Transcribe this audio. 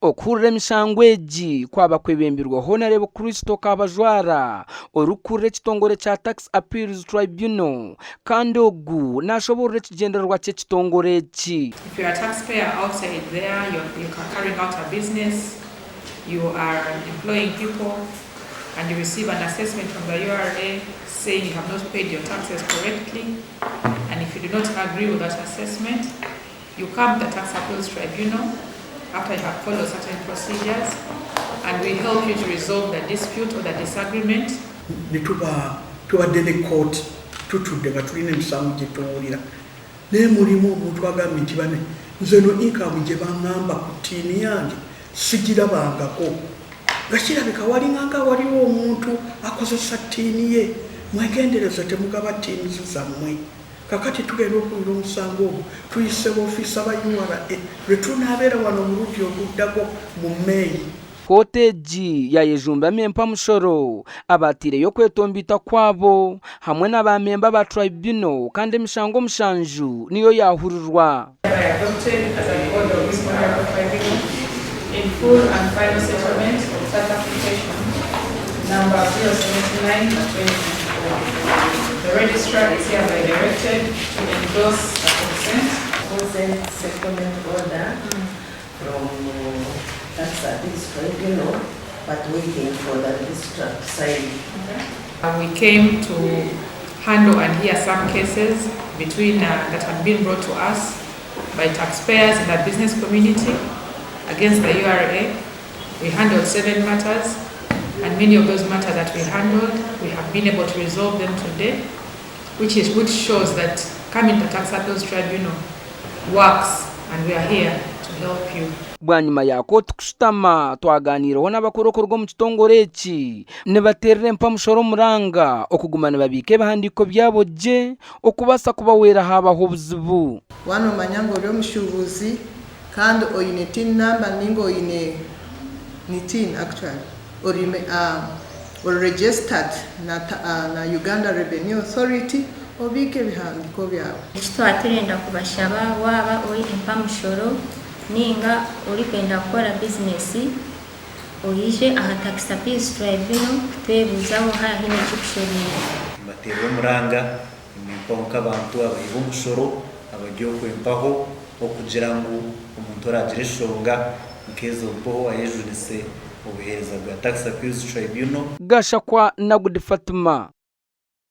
Okuhurira emishango egi kwaba kwebembirwe Honarebo Christo Kabajwara orikukurira ekitongore kya Tax Appeals Tribunal kandi ogu nashoboorora ekigyendererwa ky'ekitongore eki. If you're a taxpayer outside there, you're, you are carrying out a business, you are employing people, and you receive an assessment from the URA saying you have not paid your taxes correctly, and if you do not agree with that assessment, you come to the Tax Appeals Tribunal after you have followed certain procedures, and we help you to resolve the dispute or the disagreement. Nituba tubadde ne kooti tutudde nga tulina emisango gye tuwulira naye mulimu omuntu agambye nti bane nze no income gye baŋŋamba ku TIN yange sigirabangako nga kirabika walinganga waliwo omuntu akozesa TIN ye mwegendereze temugaba TINs zammwe kakati tugenda okuwulira omusango ogwo tuyise boofiisa ba URA lwe tunaabeera wano omulundi oguddako mu May. Kooti egi yaayejumbamu empamushoro, abaataireyo okwetomboita kwabo hamwe na baamemba ba tribunal kandi emishango omushanju niyo yaahurirwa. From tax appeals tribunal but waiting for the registrar to sign. We came to handle and hear some cases between that had been brought to us by taxpayers in the business community against the URA. We handled seven matters and many of those matters that we handled, we have been able to resolve them today, which, is, which shows that coming to Tax Appeals Tribunal works and we are here to help you. Bwanyima ya kooti kushutama, twagaaniireho n'abakuru okuruga omu kitongore eki nibateerera empamushoro omuranga okuguma nibabiika ebihandiiko byabo gye okubaasa kubahwera haabaho obuzibu. Waaba noomanya ngu ori omushuubuzi kandi oine tin number ninga oine ni tin actually ori ori registered na na Uganda Revenue Authority obiike ebihandiiko byawe. Eki twaba turenda kubashaba waaba ori empamushoro ninga orikwenda kukora bizinesi oije aha Tax Appeals Tribunal kutwebuuzaho haaba haine ekikushobeire. Nimbateerera omuranga nimpaho nk'abantu abahi b'omushoro abari okwempaho okugira ngu omuntu oragira enshonga nk'ezo mpaho ayejunise obuheereza bwa Tax Appeals Tribunal. Gashakwa Nagudi Fatima.